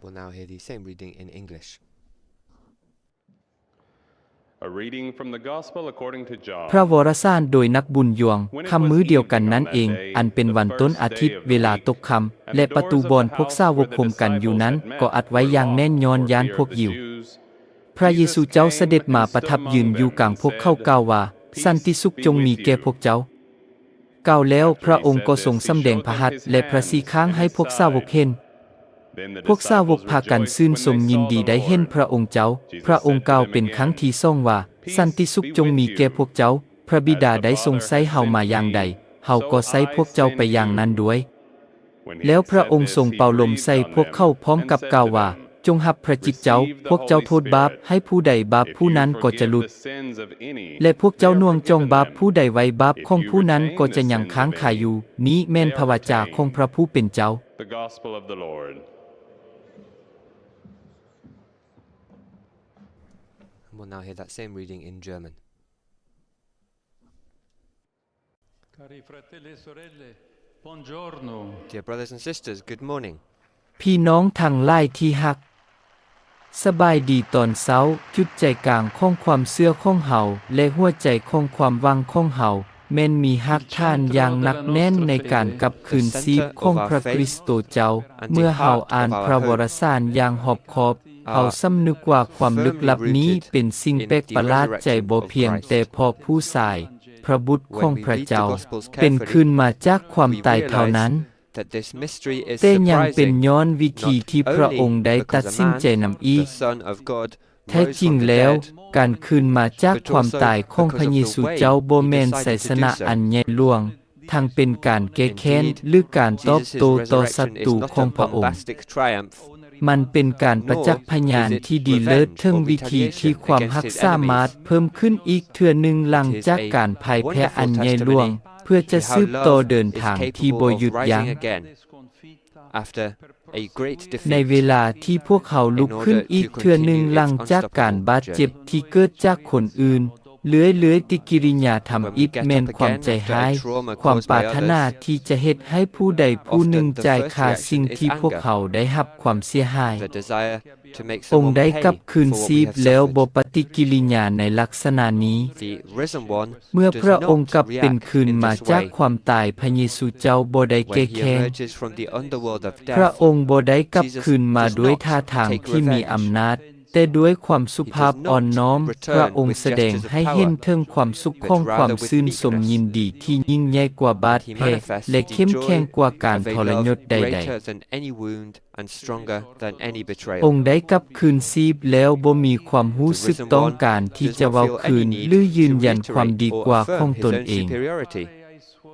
We'll now hear the same reading in English. A reading from the Gospel according to John. ພະວໍລະສານໂດຍນັກບຸນຢວງ. ຄ່ຳມື້ດຽວກັນນັ້ນເອງ, ອັນເປັນວັນຕົ້ນອາທິດ, ເວລາຕົກຄ່ຳ ແລະ ປະຕູບ່ອນພວກສາວົກໂຮມກັນຢູ່ນັ້ນ ກໍອັດໄວ້ຢ່າງແໜ້ນຍ້ອນຢ້ານພວກຢິວ. ພະເຢຊູເຈົ້າສະເດັດມາປະທັບຢືນຢູ່ກາງພວກເຂົາ, ກ່າວວ່າ, ສັນຕິສຸກຈົ່ງມີແກ່ພວກເຈົ້າ. ກ່າວແລ້ວ, ພະອົງກໍຊົງສຳແດງພະຫັດ ແລະ ພະສີຂ້າງໃຫ້ພວກສາວົກເຫັນ. ພວກສາວົກພາກັນຊື່ນຊົມຍິນດີໄດ້ເຫັນພະອົງເຈົ້າ. ພະອົງກ່າວເປັນຄັ້ງທີສອງວ່າ, ສັນຕິສຸກຈົ່ງມີແກ່ພວກເຈົ້າ. ພະບິດາໄດ້ຊົງໃຊ້ເຮົາມາຢ່າງໃດ, ເຮົາກໍໃຊ້ພວກເຈົ້າໄປຢ່າງນັ້ນດ້ວຍ. ແລ້ວພະອົງຊົງເປົ່າລົມໃສ່ພວກເຂົາ ພ້ອມກັບກ່າວວ່າ, ຈົ່ງຮັບພະຈິດເຈົ້າ, ພວກເຈົ້າໂທດບາບໃຫ້ຜູ້ໃດ, ບາບຜູ້ນັ້ນກໍຈະຫຼຸດ, ແລະ ພວກເຈົ້າໜ່ວງຈອງບາບຜູ້ໃດໄວ້, ບາບຂອງຜູ້ນັ້ນກໍຈະຍັງຄ້າງຄາຢູ່. ນີ້ແມ່ນພະວາຈາຂອງພະຜູ້ເປັນເຈົ້າ. The Gospel of the Lord. And we'll now hear that same reading in German. Cari fratelli e sorelle, buongiorno. Dear brothers and sisters, good morning. ພີ່ນ້ອງທັງຫຼາຍທີ່ຮັກ, ສະບາຍດີຕອນເຊົ້າ. ຈຸດໃຈກາງຂອງຄວາມເຊື່ອຂອງເຮົາ ແລະ ຫົວໃຈຂອງຄວາມຫວັງຂອງເຮົາ ແມ່ນມີຮາກຖານຢ່າງໜັກແໜ້ນໃນການກັບຄືນຊີບຂອງພະຄຣິສໂຕເຈົ້າ. ເມື່ອເຮົາອ່ານພະວໍລະສານຢ່າງຮອບຄອບ, ເຮົາສຳນຶກວ່າຄວາມລຶກລັບນີ້ເປັນສິ່ງແປກປະຫຼາດໃຈບໍ່ພຽງແຕ່ເພາະຜູ້ຊາຍ, ພະບຸດຂອງພະເຈົ້າ, ເປັນຄືນມາຈາກຄວາມຕາຍເທົ່ານັ້ນ, ແຕ່ຍັງເປັນຍ້ອນວິທີທີ່ພະອົງໄດ້ຕັດສິນໃຈນຳອີກ. ແທ້ຈິງແລ້ວ, ການຄືນມາຈາກຄວາມຕາຍຂອງພະເຢຊູເຈົ້າບໍ່ແມ່ນໄຊຊະນະອັນໃຫຍ່ຫຼວງ, ທັງເປັນການແກ້ແຄ້ນ ຫຼື ການຕອບໂຕ້ຕໍ່ສັດຕູຂອງພະອົງ. ມັນເປັນການປະຈັກພະຍານທີ່ດີເລີດເຖິງວິທີທີ່ຄວາມຮັກສາມາດເພີ່ມຂຶ້ນອີກເທື່ອໜຶ່ງຫຼັງຈາກການພ່າຍແພ້ອັນໃຫຍ່ຫຼວງ, ເພື່ອຈະສືບຕໍ່ເດີນທາງທີ່ບໍ່ຢຸດຢັ້ງ. ໃນເວລາທີ່ພວກເຮົາລຸກຂຶ້ນອີກເທື່ອໜຶ່ງຫຼັງຈາກການບາດເຈັບທີ່ເກີດຈາກຄົນອື່ນ, ເລື້ອຍໆຕິກິລິຍາທຳອິດແມ່ນຄວາມໃຈຮ້າຍ, ຄວາມປາດຖະໜາທີ່ຈະເຮັດໃຫ້ຜູ້ໃດຜູ້ໜຶ່ງຈ່າຍຄ່າສິ່ງທີ່ພວກເຮົາໄດ້ຮັບຄວາມເສຍຫາຍ. ອົງໄດ້ກັບຄືນຊີບແລ້ວບໍ່ປະຕິກິລິຍາໃນລັກສະນະນີ້. ເມື່ອພະອົງກັບເປັນຄືນມາຈາກຄວາມຕາຍ, ພະເຢຊູເຈົ້າບໍ່ໄດ້ແກ້ແຄ້ນ. ພະອົງບໍ່ໄດ້ກັບຄືນມາດ້ວຍທ່າທາງທີ່ມີອຳນາດ, ແຕ່ດ້ວຍຄວາມສຸພາບອ່ອນນ້ອມ, ພະອົງສະແດງໃຫ້ເຫັນເຖິງຄວາມສຸກຂອງຄວາມຊື່ນຊົມຍິນດີທີ່ຍິ່ງໃຫຍ່ກວ່າບາດແຜ ແລະ ເຂັ້ມແຂງກວ່າການທໍລະຍົດໃດໆ. ອົງໄດ້ກັບຄືນຊີບແລ້ວບໍ່ມີຄວາມຮູ້ສຶກຕ້ອງການທີ່ຈະເວົ້າຄືນ ຫຼື ຢືນຢັນຄວາມດີກວ່າຂອງຕົນເອງ.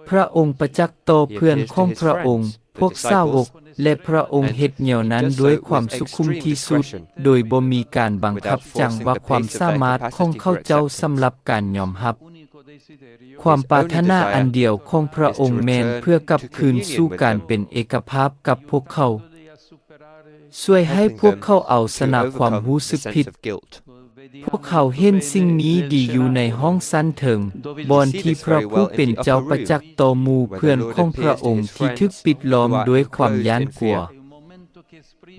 ພະອົງປະຈັກຕໍ່ເພື່ອນຂອງພະອົງ, ພວກສາວົກ, ແລະ ພະອົງເຮັດແນວນັ້ນດ້ວຍຄວາມສຸຂຸມທີ່ສຸດ, ໂດຍບໍ່ມີການບັງຄັບຈັງວ່າຄວາມສາມາດຂອງເຂົາເຈົ້າສຳລັບການຍອມຮັບ. ຄວາມປາດຖະໜາອັນດຽວຂອງພະອົງແມ່ນເພື່ອກັບຄືນສູ່ການເປັນເອກະພາບກັບພວກເຂົາ, ຊ່ວຍໃຫ້ພວກເຂົາເອົາຊະນະຄວາມຮູ້ສຶກຜິດ. ພວກເຮົາເຫັນສິ່ງນີ້ດີຢູ່ໃນຫ້ອງຊັ້ນເທິງ, ບ່ອນທີ່ພະຜູ້ເປັນເຈົ້າປະຈັກຕໍ່ໝູ່ເພື່ອນຂອງພະອົງທີ່ຖືກປິດລ້ອມດ້ວຍຄວາມຢ້ານກົວ.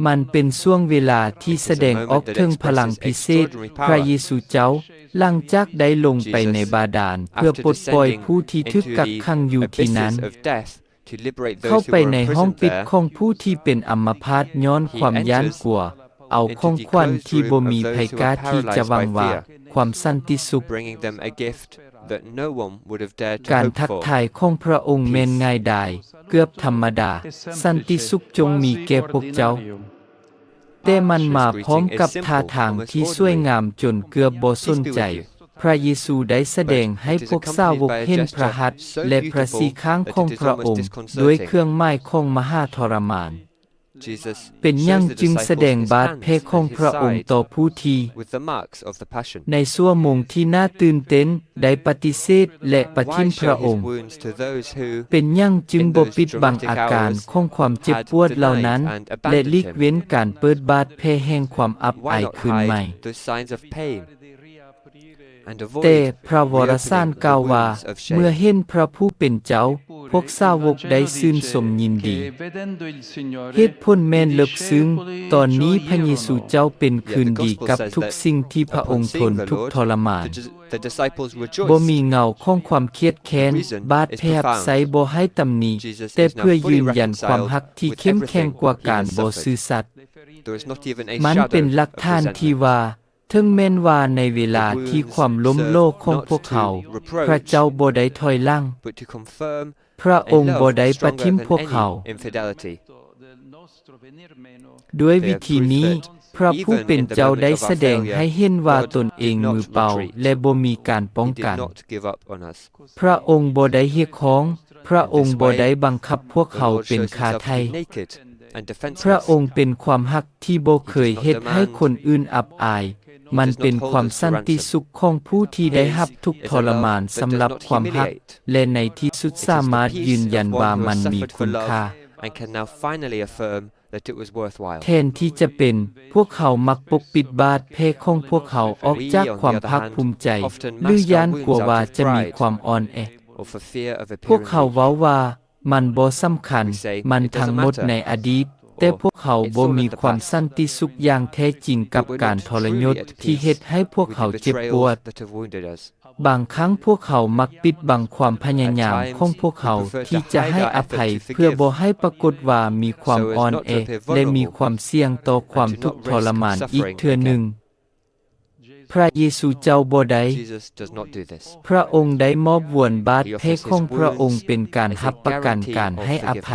ມັນເປັນຊ່ວງເວລາທີ່ສະແດງອອກເຖິງພະລັງພິເສດ, ພະເຢຊູເຈົ້າ, ຫຼັງຈາກໄດ້ລົງໄປໃນບາດານເພື່ອປົດປ່ອຍຜູ້ທີ່ຖືກກັກຂັງຢູ່ທີ່ນັ້ນ, ເຂົ້າໄປໃນຫ້ອງປິດຂອງຜູ້ທີ່ເປັນອຳມະພາດຍ້ອນຄວາມຢ້ານກົວ, ເອົາຂອງຂວັນທີ່ບໍ່ມີໃຜກ້າທີ່ຈະຫວັງວ່າ, ຄວາມສັນຕິສຸກ. ການທັກທາຍຂອງພະອົງແມ່ນງ່າຍດາຍ, ເກືອບທຳມະດາ, ສັນຕິສຸກຈົ່ງມີແກ່ພວກເຈົ້າ. ແຕ່ມັນມາພ້ອມກັບທ່າທາງທີ່ສວຍງາມຈົນເກືອບບໍ່ສົນໃຈ. ພະເຢຊູໄດ້ສະແດງໃຫ້ພວກສາວົກເຫັນພະຫັດ ແລະ ພະສີຂ້າງຂອງພະອົງດ້ວຍເຄື່ອງໝາຍຂອງມະຫາທໍລະມານ. ເປັນຫຍັງຈຶ່ງສະແດງບາດແຜຂອງພະອົງຕໍ່ຜູ້ທີ່, ໃນຊົ່ວໂມງທີ່ໜ້າຕື່ນເຕັ້ນ, ໄດ້ປະຕິເສດ ແລະ ປະຖິ້ມພະອົງ? ເປັນຫຍັງຈຶ່ງບໍ່ປິດບັງອາການຂອງຄວາມເຈັບປວດເຫຼົ່ານັ້ນ ແລະ ຫຼີກເວັ້ນການເປີດບາດແຜແຫ່ງຄວາມອັບອາຍຄືນໃໝ່? ແຕ່ພະວໍລະສານກ່າວວ່າ, ເມື່ອເຫັນພະຜູ້ເປັນເຈົ້າ, ພ ພວກສາວົກໄດ້ຊື່ນຊົມຍິນດີ. ເຫດຜົນແມ່ນເລິກເຊິ່ງ, ຕອນນີ້ພະເຢຊູເຈົ້າເປັນຄືນດີກັບທຸກສິ່ງທີ່ພະອົງທົນທຸກທໍລະມານ. ບໍ່ມີເງົາຂອງຄວາມຄຽດແຄ້ນ, ບາດແຜບໃສ່ບໍ່ໃຫ້ຕຳໜິ, ແຕ່ເພື່ອຢືນຢັນຄວາມຮັກທີ່ເຂັ້ມແຂງກວ່າການບໍ່ຊື່ສັດ. ມັນເປັນຫຼັກຖານທີ່ວ່າ ເຖິງແມ່ນວ່າໃນເວລາທີ່ຄວາມລົ້ມໂຫຼຂອງພວກເຮົາ, ພຣະເຈົ້າບໍ່ໄດ້ຖອຍຫຼັງ, ພຣະອົງບໍ່ໄດ້ປະຖິ້ມພວກເຮົາ. ດ້ວຍວິທີນີ້, ພຣະຜູ້ເປັນເຈົ້າໄດ້ສະແດງໃຫ້ເຫັນວ່າຕົນເອງມືເປົ່າ ແລະ ບໍ່ມີການປ້ອງກັນ. ພຣະອົງບໍ່ໄດ້ຮຽກຮ້ອງ, ພຣະອົງບໍ່ໄດ້ບັງຄັບພວກເຮົາເປັນຂ້າໄຖ່. ພຣະອົງເປັນຄວາມຮັກທີ່ບໍ່ເຄີຍເຮັດໃຫ້ຄົນອື່ນອັບອາຍ. ມັນເປັນຄວາມສັນຕິສຸກຂອງຜູ້ທີ່ໄດ້ຮັບທຸກທໍລະມານສຳລັບຄວາມຮັກ ແລະ ໃນທີ່ສຸດສາມາດຢືນຢັນວ່າມັນມີຄຸນຄ່າ. ແທນທີ່ຈະເປັນ, ພວກເຮົາມັກປົກປິດບາດແຜຂອງພວກເຮົາອອກຈາກຄວາມພາກພູມໃຈ ຫຼື ຢ້ານກົວວ່າຈະມີຄວາມອ່ອນແອ. ພວກເຮົາເວົ້າວ່າ ມັນບໍ່ສຳຄັນ, ມັນທັງໝົດໃນອະດີດ, ແຕ່ພວກເຮົາບໍ່ມີຄວາມສັນຕິສຸກຢ່າງແທ້ຈິງກັບການທໍລະຍົດທີ່ເຮັດໃຫ້ພວກເຮົາເຈັບປວດ. ບາງຄັ້ງພວກເຮົາມັກປິດບັງຄວາມພະຍາຍາມຂອງພວກເຮົາທີ່ຈະໃຫ້ອະໄພ ເພື່ອບໍ່ໃຫ້ປາກົດວ່າມີຄວາມອ່ອນແອ ແລະ ມີຄວາມສ່ຽງຕໍ່ຄວາມທຸກທໍລະມານອີກເທື່ອໜຶ່ງ. ພຣະເຢຊູເຈົ້າບໍ່ໄດ້. ພຣະອົງໄດ້ມອບວນບາດແຜຂອງພຣະອົງເປັນການຮັບປະກັນການໃຫ້ອະໄພ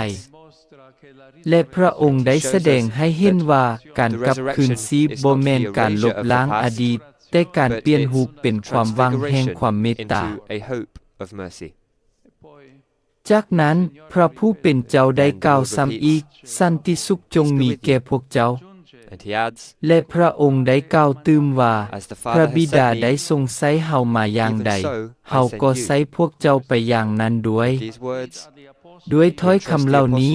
ແລະ ພຣະອົງໄດ້ສະແດງໃຫ້ເຫັນວ່າການກັບຄືນຊີບບໍ່ແມ່ນການລົບລ້າງອະດີດ, ແຕ່ການປ່ຽນຮູບເປັນຄວາມຫວັງແຫ່ງຄວາມເມດຕາ. ຈາກນັ້ນ, ພຣະຜູ້ເປັນເຈົ້າໄດ້ກ່າວຊ້ຳອີກ, ສັນຕິສຸກຈົ່ງມີແກ່ພວກເຈົ້າ. ແລະ ພຣະອົງໄດ້ກ່າວຕື່ມວ່າ, ພຣະບິດາໄດ້ຊົງໃຊ້ເຮົາມາຢ່າງໃດ, ເຮົາກໍໃຊ້ພວກເຈົ້າໄປຢ່າງນັ້ນດ້ວຍ. ດ້ວຍຖ້ອຍຄຳເຫຼົ່ານີ້,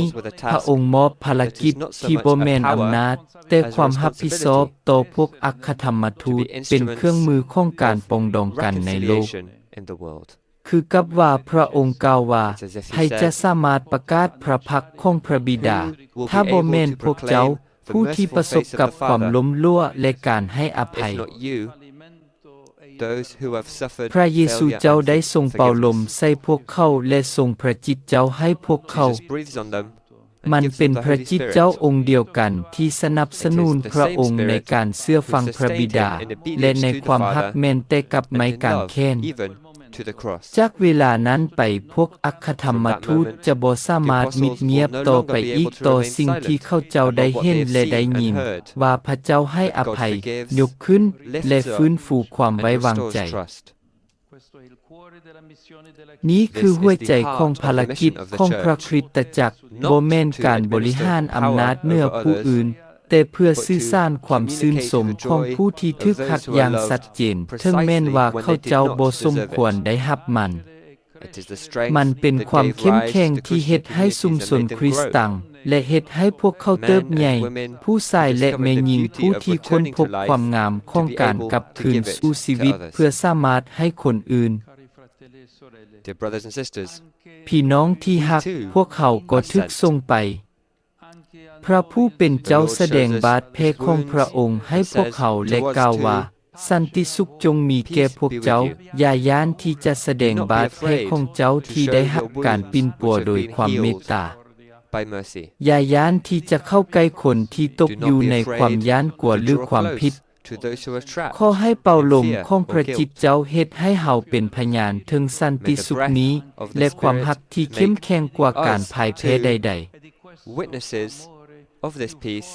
ພຣະອົງມອບພາລະກິດທີ່ບໍ່ແມ່ນອຳນາດ, ແຕ່ຄວາມຮັບຜິດຊອບຕໍ່ພວກອັກຄະທຳມະທູດ, ເປັນເຄື່ອງມືຂອງການປອງດອງກັນໃນໂລກ. ຄືກັບວ່າພຣະອົງກ່າວວ່າ, ໃຜຈະສາມາດປະກາດພຣະພັກຂອງພຣະບິດາ, ຖ້າບໍ່ແມ່ນພວກເຈົ້າ, ຜູ້ທີ່ປະສົບກັບຄວາມລົ້ມຫຼວງ ແລະ ການໃຫ້ອະໄພ? ພຣະເຢຊູເຈົ້າໄດ້ຊົງເປົ່າລົມໃສ່ພວກເຂົາ ແລະ ຊົງພຣະຈິດເຈົ້າໃຫ້ພວກເຂົາ. ມັນເປັນພຣະຈິດເຈົ້າອົງດຽວກັນທີ່ສະໜັບສະໜູນພຣະອົງໃນການເຊື່ອຟັງພຣະບິດາ ແລະ ໃນຄວາມຮັກແມ່ນແຕ່ກັບໄມ້ກາງແຂນ. ຈາກເວລານັ້ນໄປ, ພວກອັກຄະທຳມະທູດຈະບໍ່ສາມາດມິດງຽບຕໍ່ໄປອີກຕໍ່ສິ່ງທີ່ເຂົາເຈົ້າໄດ້ເຫັນ ແລະ ໄດ້ຍິນ, ວ່າພຣະເຈົ້າໃຫ້ອະໄພ, ຍົກຂຶ້ນ ແລະ ຟື້ນຟູຄວາມໄວ້ວາງໃຈ. ນີ້ຄືຫົວໃຈຂອງພາລະກິດຂອງພຣະຄຣິສຕະຈັກ, ບໍ່ແມ່ນການບໍລິຫານອຳນາດເໜືອຜູ້ອື່ນ, ແຕ່ເພື່ອສື່ສານຄວາມຊື່ນຊົມຂອງຜູ້ທີ່ຖືກຮັກຢ່າງຊັດເຈນ, ເຖິງແມ່ນວ່າເຂົາເຈົ້າບໍ່ສົມຄວນໄດ້ຮັບມັນ. ມັນເປັນຄວາມເຂັ້ມແຂງທີ່ເຮັດໃຫ້ຊຸມຊົນຄຣິສຕັງ ແລະ ເຮັດໃຫ້ພວກເຂົາເຕີບໃຫຍ່, ຜູ້ຊາຍ ແລະ ແມ່ຍິງຜູ້ທີ່ຄົ້ນພົບຄວາມງາມຂອງການກັບຄືນສູ່ຊີວິດເພື່ອສາມາດໃຫ້ຄົນອື່ນ. ພີ່ນ້ອງທີ່ຮັກ, ພວກເຮົາກໍຖືກສົ່ງໄປ. ພຣະຜູ້ເປັນເຈົ້າສະແດງບາດແຜຂອງພຣະອົງໃຫ້ພວກເຮົາ ແລະ ກ່າວວ່າ, ສັນຕິສຸກຈົ່ງມີແກ່ພວກເຈົ້າ. ຢ່າຢ້ານທີ່ຈະສະແດງບາດແຜຂອງເຈົ້າທີ່ໄດ້ຮັບການປິ່ນປົວໂດຍຄວາມເມດຕາ. ຢ່າຢ້ານທີ່ຈະເຂົ້າໃກ້ຄົນທີ່ຕົກຢູ່ໃນຄວາມຢ້ານກົວ ຫຼື ຄວາມຜິດ. ຂໍໃຫ້ເປົ່າລົມຂອງພຣະຈິດເຈົ້າເຮັດໃຫ້ເຮົາເປັນພະຍານເຖິງສັນຕິສຸກນີ້ ແລະ ຄວາມຮັກທີ່ເຂັ້ມແຂງກວ່າການພ່າຍແພ້ໃດໆ. Witnesses of this peace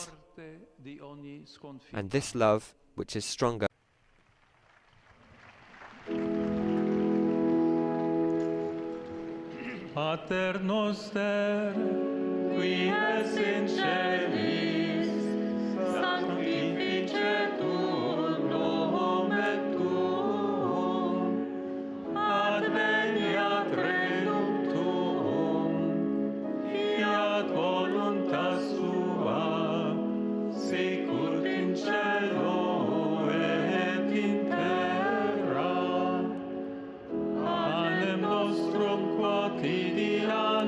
and this love which is stronger. Pater noster, qui es in caelis, sanctificetur nomen tuum, adveniat regnum tuum, fiat voluntas tua, sicut in caelo et in terra. Panem nostrum quotidianum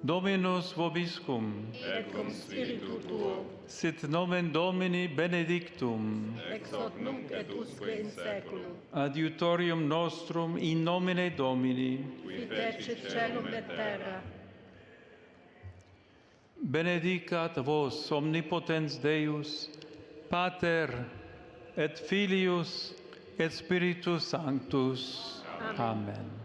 Dominus vobiscum. Et cum spiritu tuo. Sit nomen Domini benedictum. Ex hoc nunc et usque in saeculum. Adiutorium nostrum in nomine Domini. Qui fecit caelum et terra. Benedicat vos omnipotens Deus, Pater et Filius et Spiritus Sanctus. Amen. Amen.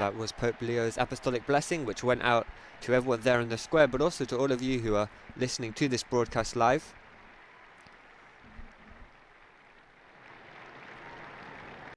That was Pope Leo's apostolic blessing, which went out to everyone there in the square, but also to all of you who are listening to this broadcast live.